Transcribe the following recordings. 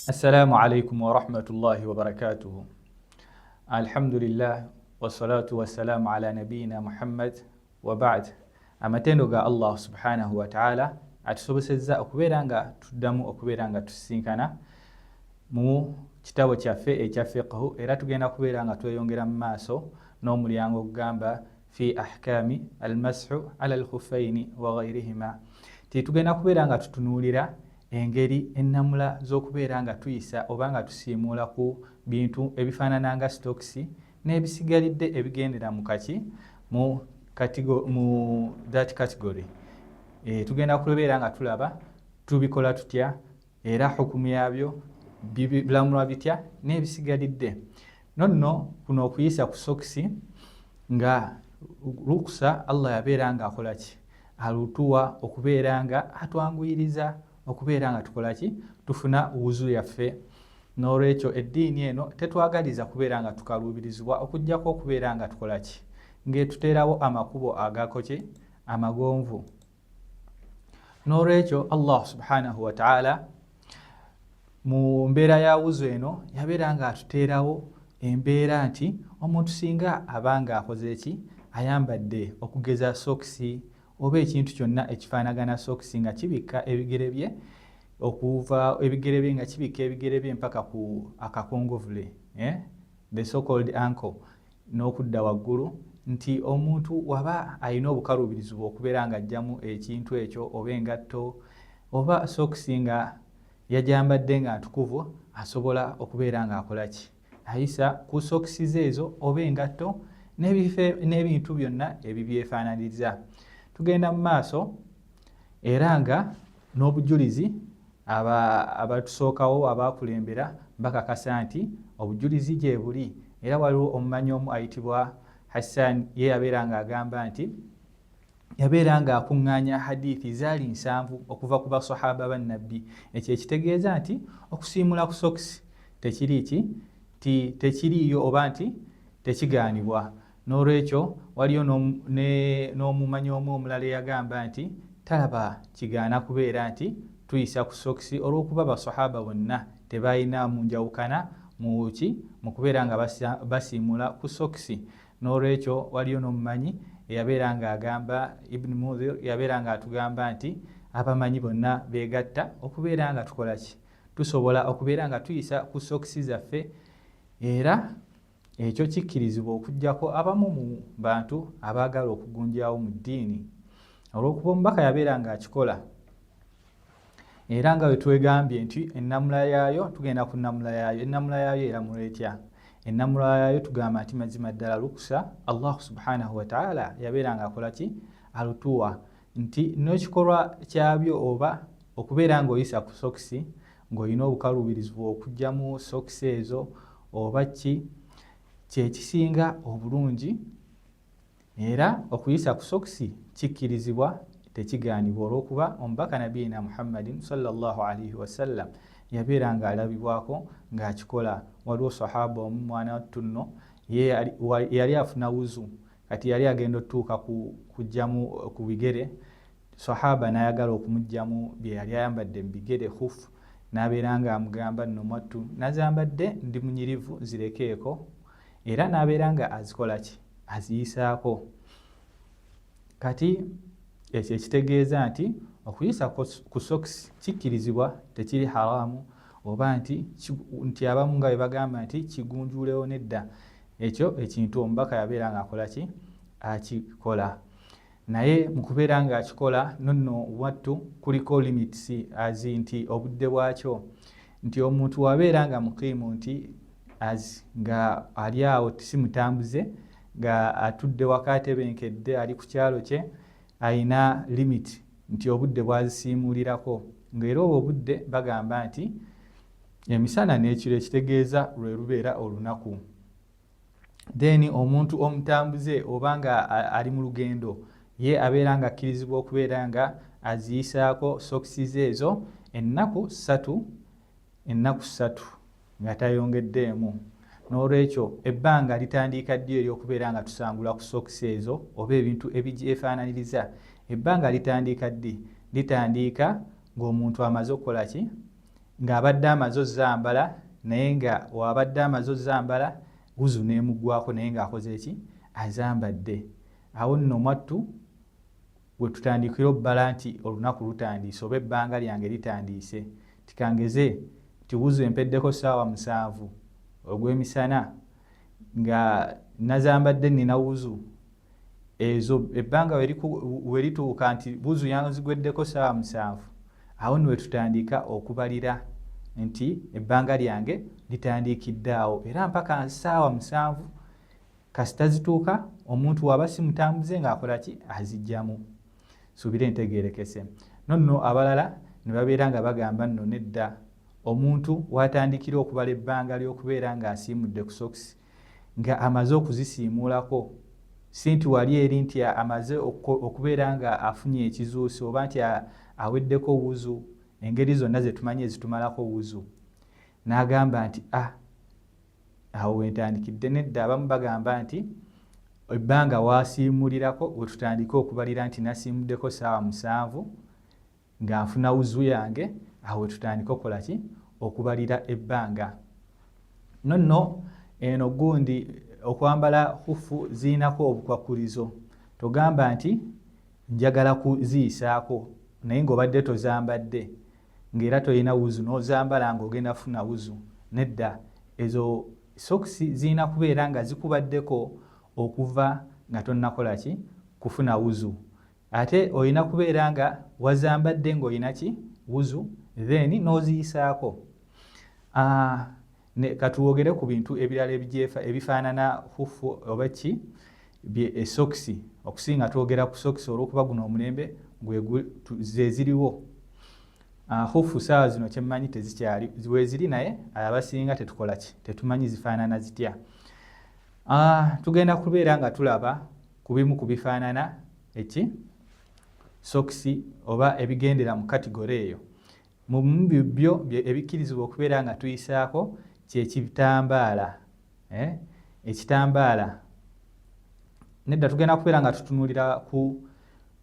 Assalamu alaikum warahmatullahi wabarakatuhu. Alhamdulillah wassalatu wassalamu ala nabiyina Muhammad wa ba'd. Amatendo ga Allah subhanahu wa ta'ala atusobosezza okubeera nga tuddamu okubeera nga tusisinkana mu kitabo kyaffe ekya fiqhu, era tugenda kubeera nga tweyongera mu maaso n'omulyango ogugamba fi ahkami almashu ala alkhuffaini wa ghairihima, ti tugenda kubeera nga tutunuulira engeri ennamula z'okubeera nga tuyisa oba nga tusiimuula ku bintu ebifaanana nga sitokisi n'ebisigalidde ebigendera mu kaki mu mu that category. Tugenda kubeera nga tulaba tubikola tutya, era hukumu yabyo bilamulwa bitya n'ebisigalidde. Nonno kuno okuyisa ku sokisi nga lukusa Allah yabeera nga akola ki, alutuwa okubeera nga atwanguyiriza okubeera nga tukola ki, tufuna wuzu yaffe. N'olwekyo eddiini eno tetwagaliza kubeera nga tukaluubirizibwa okuggyako okubeera nga tukola ki, ng'etuteerawo amakubo agako ki, amagonvu. N'olwekyo Allah subhanahu wataala mu mbeera ya wuzu eno yabeera nga atuteerawo embeera nti omuntu singa aba nga akoze ki, ayambadde okugeza sokisi oba ekintu kyonna ekifaanagana sokisi nga kibikka ebigere bye, okuva ebigere bye nga kibikka ebigere bye mpaka ku akakongovule, the so called ankle, n'okudda waggulu, nti omuntu waba alina obukaluubirizibwa okubeera nga ajjamu ekintu ekyo oba engatto oba sokisi nga yajambadde nga ntukuvu, asobola okubeera ng'akola ki, ayisa ku sokisi ze ezo oba engatto n'ebintu byonna ebibyefaananiriza. Tugenda mu maaso, era nga n'obujulizi abatusookawo abakulembera bakakasa nti obujulizi gye buli. Era waliwo omumanyi omu ayitibwa Hassan, ye yabeera ng'agamba nti yabeera ng'akuŋŋaanya hadithi zaali 70 okuva ku basahaba bannabbi. Ekyo ekitegeeza nti okusiimula ku sokisi tekiri ki, ti tekiriiyo oba nti tekigaanibwa. N'olwekyo waliyo n'omumanyi omu omulala eyagamba nti talaba kigaana kubeera nti tuyisa ku sokisi, olw'okuba basahaba bonna tebalina njawukana mu ki, mu kubeera nga basiimula ku sokisi. N'olwekyo waliyo n'omumanyi eyabeera ng'agamba, Ibn Mudhir, yabeera ng'atugamba nti abamanyi bonna beegatta okubeera nga tukola ki, tusobola okubeera nga tuyisa ku sokisi zaffe, era ekyo kikkirizibwa okuggyako abamu mu bantu abaagala okugunjawo mu ddiini, olw'okuba omubaka yabeera ng'akikola. Era nga bwe twegambye nti ennamula yaayo, tugenda ku nnamula yaayo. Ennamula yaayo eramulwa etya? Ennamula yaayo tugamba nti mazima ddala lukusa Allah subhanahu wataala yabeera ng'akola ki, alutuwa, nti n'ekikolwa kyabyo oba okubeera ng'oyisa ku sokisi ng'olina obukaluubirizibwa okuggyamu sokisi ezo oba ki, kyekisinga obulungi. Era okuyisa ku sokisi kikkirizibwa, tekigaanibwa, olw'okuba omubaka nabiyina Muhammadin sallallahu alaihi wasallam yabeera ng'alabibwako ng'akikola. Waliwo sahaba omu, mwana wattu nno, ye yali afuna wuzu, kati yali agenda otutuuka kujjamu ku bigere, sahaba n'ayagala okumugjamu bye yali ayambadde mu bigere, hufu, n'abeera ng'amugamba, "Nno mwattu nazambadde ndi munyirivu, zirekeeko." Era n'abeera nga azikola ki, aziyisaako. Kati ekyo ekitegeeza nti okuyisa ku sokisi kikkirizibwa, tekiri haramu, oba nti abamu nga bwe bagamba nti kigunjulewo. Nedda, ekyo ekintu omubaka yabeera ng'akola ki, akikola. Naye mu kubeera ng'akikola nonno wattu kuliko limits, azi nti obudde bwakyo, nti omuntu wabeera nga mukiimu, nti as nga ali awo si mutambuze, nga atudde waka atebenkedde, ali ku kyalo kye, ayina limit nti obudde bwazisiimuulirako, ng'era obwo obudde bagamba nti emisana n'ekiro, ekitegeeza lwe lubeera olunaku. Then omuntu omutambuze oba nga ali mu lugendo, ye abeera nga akkirizibwa okubeera nga aziyisaako sokisi ze ezo ennaku 3, ennaku 3 nga tayongeddeemu. N'olwekyo ebbanga litandika ddi ery'okubeera nga tusangula ku sokisi ezo oba ebintu ebyefaananiriza? Ebbanga litandika ddi? Litandika ng'omuntu amaze okukola ki? Ng'abadde amaze ozambala, naye nga wabadde amaze ozambala wuzu n'emuggwako, naye ng'akoze eki? Azambadde. Awo nno mwattu we tutandikira obbala nti olunaku lutandiise oba ebbanga lyange litandiise. Tikangeze nti wuzu empeddeko ssaawa 7 ogw'emisana, nga nazambadde nina wuzu ezo, ebbanga we lituuka nti wuzu yanzigweddeko ssaawa 7, awo nno wetutandika okubalira nti ebbanga lyange litandikidde awo, era mpaka ssaawa 7 kasita zituuka, omuntu waba si mutambuze ng'akola ki? Azijjamu. Suubire ntegeerekese. Nonno abalala ne babeera nga bagamba nno nedda, omuntu watandikira okubala ebbanga ly'okubeera ng'asiimudde ku sokisi nga amaze okuzisiimuulako, si nti wali eri nti amaze okubeera nga afunye ekizuusi oba nti aweddeko wuzu, engeri zonna zetumanyi ezitumalako wuzu, n'agamba nti, "Ah, awo wentandikidde." Nedda, abamu bagamba nti ebbanga wasiimulirako wetutandike okubalira nti nasiimuddeko ssaawa 7 nga nfuna wuzu yange, awo wetutandika okukola ki? Okubalira ebbanga. Nonno eno gundi okwambala hufu ziinako obukwakulizo. Togamba nti njagala kuziyisaako naye ng'obadde tozambadde, ng'era tolina wuzu, n'ozambala ng'ogenda kufuna wuzu. Nedda, ezo sokisi zirina kubeera nga zikubaddeko okuva nga tonnakola ki? Kufuna wuzu. Ate olina kubeera nga wazambadde ng'olina ki? Wuzu, then n'oziyisaako. Katuwogere ku bintu ebirala ebifaanana hufu oba ki esokisi. Okusinga twogera ku sokisi olw'okuba guno omulembe ze ziriwo. Hufu saawa zino kyemmanyi tezikyali, weziri naye abasinga tetukola ki? Tetumanyi zifaanana zitya. Tugenda kubeera nga tulaba ku bimu ku bifaanana eki? Sokisi oba ebigendera mu category eyo. Mu byo ebikkirizibwa okubeera nga tuyisaako kyekitambaala, eh? Ekitambaala nedda, tugenda kubeera nga tutunuulira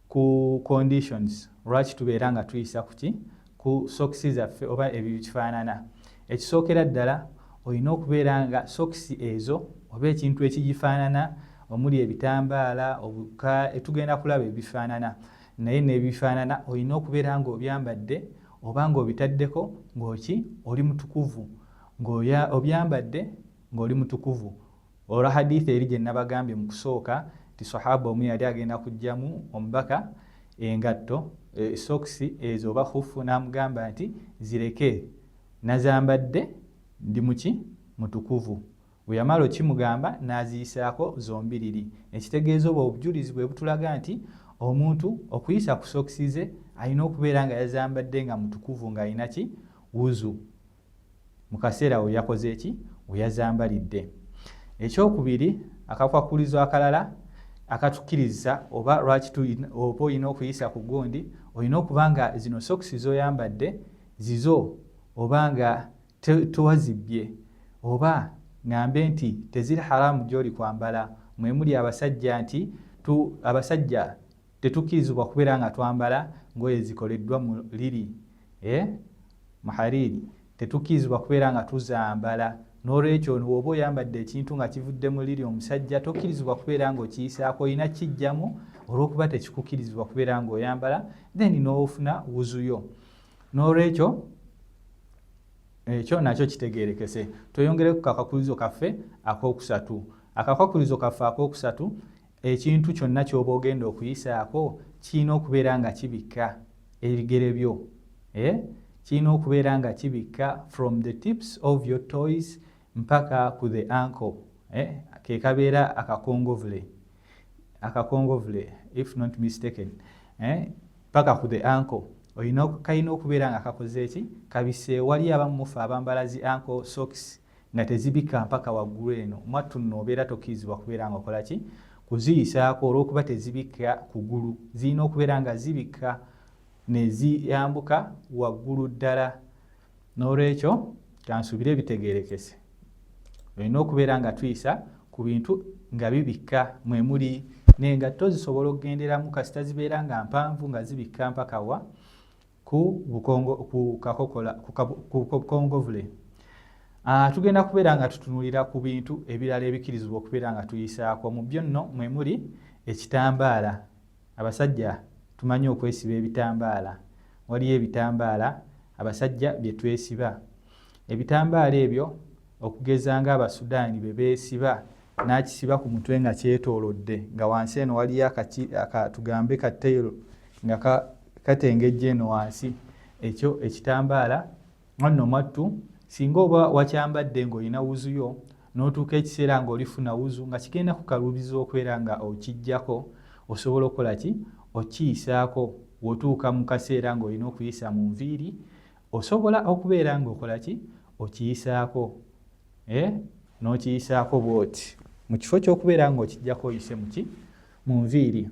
ku conditions lwaki tubeera nga tuyisa kuki? Ku sokisi zaffe oba ebikifaanana. Ekisookera ddala, olina okubeera nga sokisi ezo oba ekintu ekigifaanana omuli ebitambaala, tugenda kulaba ebifaanana naye n'ebifaanana, olina okubeera ng'obyambadde oba ng'obitaddeko ng'oki? Oli mutukuvu, ng'obyambadde ng'oli mutukuvu, olwa hadithi eri gye nabagambye mu kusooka nti sahaba omu yali agenda kugjamu omubaka engatto, sokisi ezo oba hufu, n'amugamba nti, "Zireke, nazambadde ndi muki? Mutukuvu." Bwe yamala okimugamba n'aziyisaako zombiriri. Ekitegeeza obwo obujulizi bwe butulaga nti omuntu okuyisa ku sokisi ze alina okubeera nga yazambadde nga mutukuvu, ng'alina ki? Wuzu mu kaseera we yakoze eki? We yazambalidde. Ekyokubiri, akakwakulizo akalala akatukkiriza oba lwaki oba olina okuyisa ku gundi, olina okuba nga zino sokisi z'oyambadde zizo, oba nga tewazibbye, oba ŋŋambe nti teziri haramu gy'oli kwambala. Mwe muli abasajja nti abasajja tetukkirizibwa kubeera nga twambala ngoye zikoleddwa mu liri, eh? Mu hariiri tetukkirizibwa kubeera nga tuzambala. N'olwekyo woba oyambadde ekintu nga kivudde mu liri, omusajja tokkirizibwa kubeera ng'okiyisaako, olina kijjamu olw'okuba tekikukkirizibwa kubeera ng'oyambala, then n'ofuna wuzuyo. N'olwekyo ekyo nakyo kitegeerekese. Tweyongere ku kakwakulizo kaffe akokusatu. Akakwakulizo kaffe akokusatu, ekintu kyonna ky'oba ogenda okuyisaako kirina okubeera nga kibikka ebigere byo, eh? Kirina okubeera nga kibikka from the tips of your toes mpaka ku the ankle, eh? Ke kabeera akakongovule, akakongovule if not mistaken, eh? Paka ku the ankle olina kalina okubeera nga kakoze eki? Kabise. Wali abamu mufe abambala zi ankle socks nga tezibikka mpaka waggulu eno. Mwattu nno obeera tokkirizibwa kubeera nga okola ki? Kuziyisaako, olw'okuba tezibikka kugulu. Zirina okubeera nga zibikka ne ziyambuka waggulu ddala. N'olwekyo kansuubire ebitegeerekese. Olina okubeera nga tuyisa ku bintu nga bibikka, mwe muli n'engatto zisobola okugenderamu kasita zibeera nga mpanvu nga zibikka mpaka wa? Ku bukongo ku kakokola ku bukongovule. Tugenda kubeera nga tutunulira ku bintu ebirala ebikirizibwa okubeera nga tuyisaako. Mu byo nno mwe muli ekitambaala. Abasajja tumanyi okwesiba ebitambaala. Waliyo ebitambaala abasajja bye twesiba. Ebitambaala ebyo okugeza nga Abasudaani bye beesiba, n'akisiba ku mutwe nga kyetoolodde, nga wansi eno waliyo tugambe ka tail nga katengejja eno wansi. Ekyo ekitambaala nno mwattu singa oba wakyambadde ng'olina wuzu yo, n'otuuka ekiseera ng'olifuna wuzu nga kigenda kukaluubiriza okubeera nga okiggyako, osobola okukola ki? Okiyisaako. W'otuuka mu kaseera ng'olina okuyisa mu nviiri, osobola okubeera ng'okola ki? Okiyisaako. N'okiyisaako bw'oti mu kifo ky'okubeera ng'okiggyako oyise muki? Mu nviiri.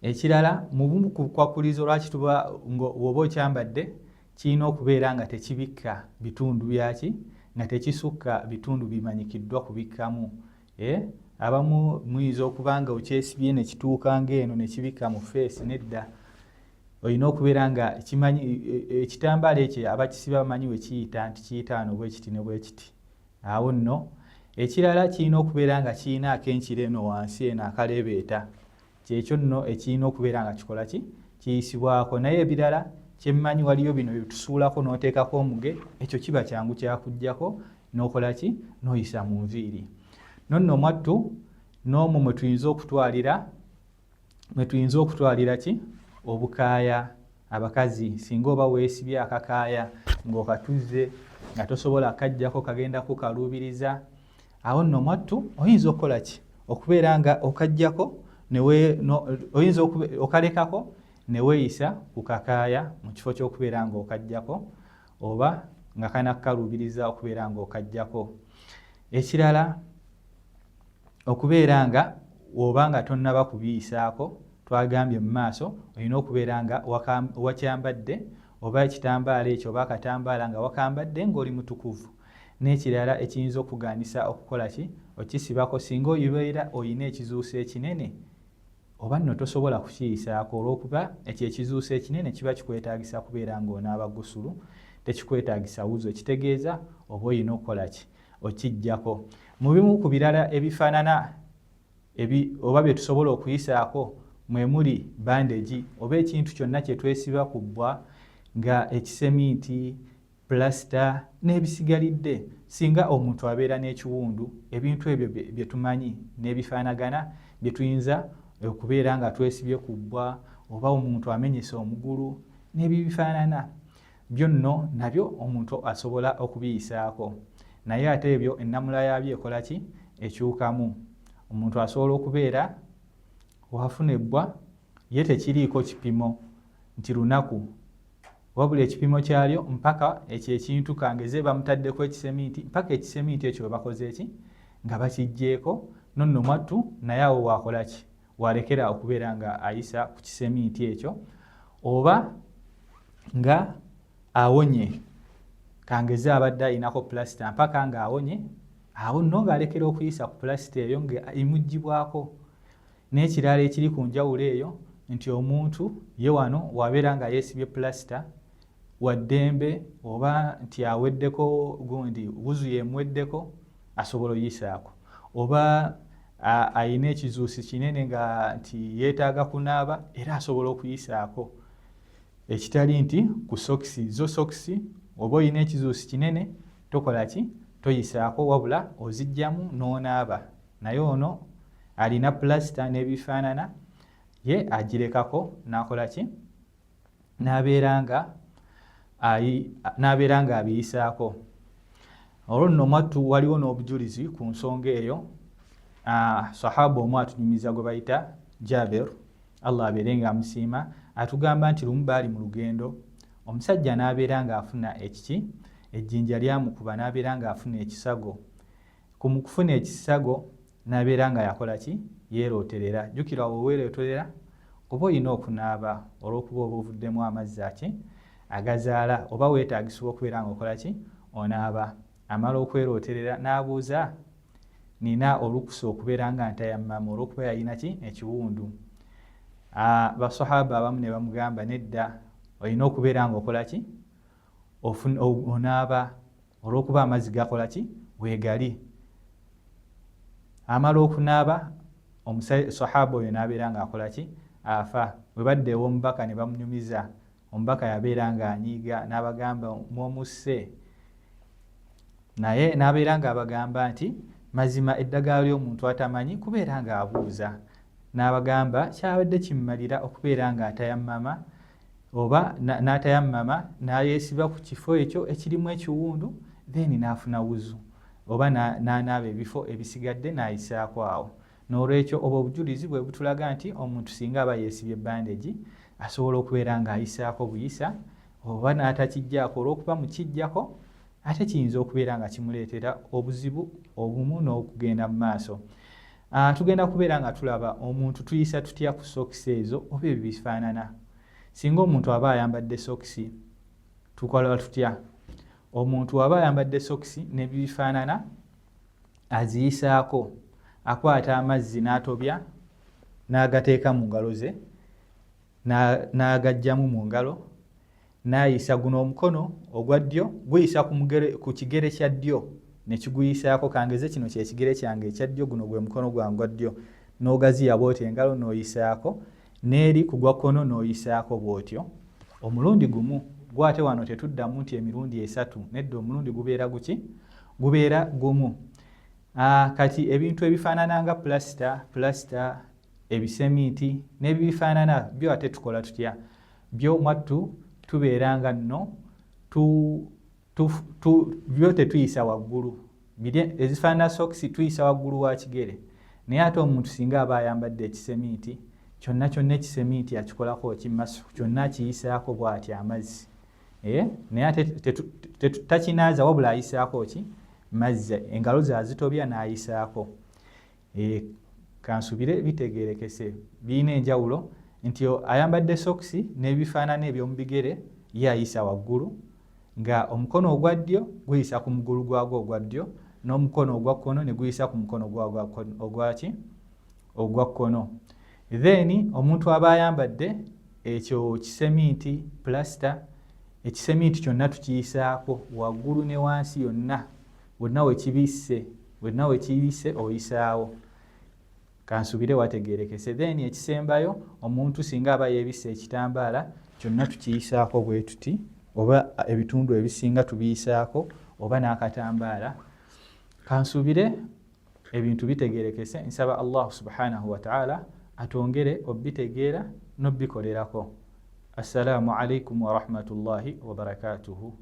Ekirala, mu bumu ku bukwakkulizo lwaki tuba bw'oba okyambadde, kirina okubeera nga tekibikka bitundu byaki, nga tekisukka bitundu bimanyikiddwa kubikkamu. Abamu muyinza okuba nga okyesibye ne kituuka ng'eno ne kibikka mu feesi. Nedda, olina okubeera nga kimanyi ekitambaala ekyo abakisiba bamanyi we kiyita nti kiyita wano bwe kiti ne bwe kiti. Awo nno ekirala, kirina okubeera nga kirina akenkira eno wansi eno akaleebeeta. Kyekyo nno ekirina okubeera nga kikola ki? Kiyisibwako. Naye ebirala kyemmanyi, waliyo bino byetusuulako n'oteekako omuge, ekyo kiba kyangu kyakuggyako n'okola ki? N'oyisa mu nviiri. Nonno mwattu n'omwo mwe tuyinza okutwalira ki? Obukaaya. Abakazi, singa oba weesibye akakaaya ng'okatuzze nga tosobola kajjako, kagenda kukaluubiriza, awo nno mwattu oyinza okukola ki? Okubeera nga okajjako, oyinza okalekako ne weeyisa ku kakaaya mu kifo ky'okubeera ng'okajjako oba nga kanakkaluubiriza okubeera ng'okajjako. Ekirala, okubeera nga oba nga tonnaba kubiyisaako, twagambye mu maaso olina okubeera nga wakyambadde oba ekitambaala ekyo oba akatambaala nga wakambadde ng'oli mutukuvu. N'ekirala ekiyinza okugaanisa okukola ki? Okisibako, singa obeera olina ekizuusi ekinene, oba nno tosobola kukiyisaako olw'okuba ekyo ekizuusi ekinene kiba kikwetaagisa kubeera ng'onaaba gusulu, tekikwetaagisa wuzu, ekitegeeza oba olina okukola ki? Okiggyako. Mu bimu ku birala ebifaanana oba bye tusobola okuyisaako mwe muli bandegi oba ekintu kyonna kye twesiba ku bbwa nga ekiseminti, pulasita n'ebisigalidde. Singa omuntu abeera n'ekiwundu, ebintu ebyo bye tumanyi n'ebifaanagana bye tuyinza okubeera nga twesibye ku bbwa, oba omuntu amenyese omugulu n'ebibifaanana, byo nno nabyo omuntu asobola okubiyisaako. Naye ate ebyo ennamula yaabyo ekola ki? Ekyukamu. Omuntu asobola okubeera wafuna ebbwa, ye tekiriiko kipimo nti lunaku, wabula ekipimo kyalyo mpaka ekyo ekintu kangeze bamutaddeko ekiseminti, mpaka ekiseminti ekyo we bakoze eki nga bakiggyeeko. Nonno mwattu naye awo wakola ki? Walekera okubeera nga ayisa ku kiseminti ekyo oba nga awonye. Kangeze abadde ayinako pulasita, mpaka nga awonye, awo nno ng'alekera okuyisa ku pulasita eyo nga emuggyibwako. N'ekirala ekiri ku njawulo eyo nti omuntu ye wano wabeera nga yeesibye pulasita waddembe, oba nti aweddeko gundi wuzu yemuweddeko, asobola oyisaako, oba ayina ekizuusi kinene nga nti yeetaaga kunaaba, era asobola okuyisaako, ekitali nti ku sokisi. Zo sokisi oba olina ekizuusi kinene tokola ki? Toyisaako, wabula ozijjamu n'onaaba. Naye ono alina pulasita n'ebifaanana ye agirekako n'akola ki? N'abeera nga abiyisaako. Olwo nno mwattu waliwo n'obujulizi ku nsonga eyo. Sahaba omu atunyumiza gwe bayita Jaber, Allah abeere nga amusiima, atugamba nti lumu baali mu lugendo, omusajja n'abeera ng'afuna ekiki, ejjinja lyamukuba n'abeera ng'afuna ekisago. Ku mu kufuna ekisago n'abeera nga yakola ki? Yeerooterera. Jjukira, weweerooterera oba olina okunaaba olw'okuba oba ovuddemu amazzi aki agazaala, oba weetaagisibwa okubeera nga okola ki? Onaaba. Amala okwerooterera n'abuuza, "Nina olukusa okubeera nga ntayammamu?" Olw'okuba yalina ki? Ekiwundu. Basahaba abamu ne bamugamba, "Nedda." Olina okubeera nga okola ki? Onaaba, olw'okuba amazzi gakola ki? Weegali. Amala okunaaba, sahaba oyo n'abeera ng'akola ki? Afa. Bwe badda ew'omubaka ne bamunyumiza, omubaka yabeera ng'anyiiga n'abagamba, mwomusse. Naye n'abeera ng'abagamba nti mazima eddagala ly'omuntu atamanyi kubeera ng'abuuza. N'abagamba kyabadde kimmalira okubeera ng'atayammama oba n'atayammama n'ayeesiba ku kifo ekyo ekirimu ekiwundu, then n'afuna wuzu oba n'anaaba ebifo ebisigadde n'ayisaako awo. N'olwekyo obwo obujulizi bwe butulaga nti omuntu singa aba yeesibye bandagi asobola okubeera ng'ayisaako buyisa oba n'atakijjaako, olw'okuba mukijjako ate kiyinza okubeera nga kimuleetera obuzibu obumu n'okugenda mu maaso. Tugenda kubeera nga tulaba omuntu tuyisa tutya ku sokisi ezo oba ebyo bifaanana. Singa omuntu aba ayambadde sokisi tukola tutya? Omuntu aba ayambadde sokisi n'ebibifaanana aziyisaako, akwata amazzi n'atobya n'agateeka mu ngalo ze, n'agaggyamu mu ngalo, n'ayisa guno omukono ogwa ddyo guyisa ku kigere kya ddyo ne kiguyisaako. Kangeze kino kye kigere kyange ekya ddyo, guno gwe mukono gwange gwa ddyo, n'ogaziya bw'otyo engalo n'oyisaako, n'eri ku gwa kkono n'oyisaako bw'otyo omulundi gumu. Gwate wano tetuddamu nti emirundi esatu, nedda, omulundi gubeera guki? Gubeera gumu. Kati ebintu ebifaanana nga pulasita, ebisemiiti n'ebibifaanana byo ate tukola tutya? Byo mwattu tubeera nga nno byo tetuyisa waggulu. Biri ezifaanana sokisi tuyisa waggulu wa kigere, naye ate omuntu singa aba ayambadde ekisemiiti kyonna kyonna, ekisemiiti akikolako ki? Masu kyonna akiyisaako bw'ati amazzi, naye ate takinaaza, wabula ayisaako ki? Mazzi. Engalo ze azitobya n'ayisaako. Kansubire bitegerekese, birina enjawulo nti ayambadde sokisi n'ebifaanana eby'omu bigere ye ayisa waggulu, nga omukono ogwa ddyo guyisa ku mugulu gwagwo ogwa ddyo, n'omukono ogwa kkono ne guyisa ku mukono gwagwo ogwaki? Ogwa kkono. Then omuntu aba ayambadde ekyo kiseminti, pulasita, ekisemiiti kyonna tukiyisaako waggulu ne wansi, yonna wonna wekibisse, wonna wekiyise oyisaawo. Kansubire wategerekese. Then ekisembayo, omuntu singa aba yeebisse ekitambaala kyonna tukiyisaako bwe tuti, oba ebitundu ebisinga tubiyisaako, oba n'akatambaala. Kansubire ebintu bitegerekese. Nsaba Allahu subhanahu wataala atwongere obitegeera n'obikolerako. Assalaamu alaikum warahmatullahi wabarakatuhu.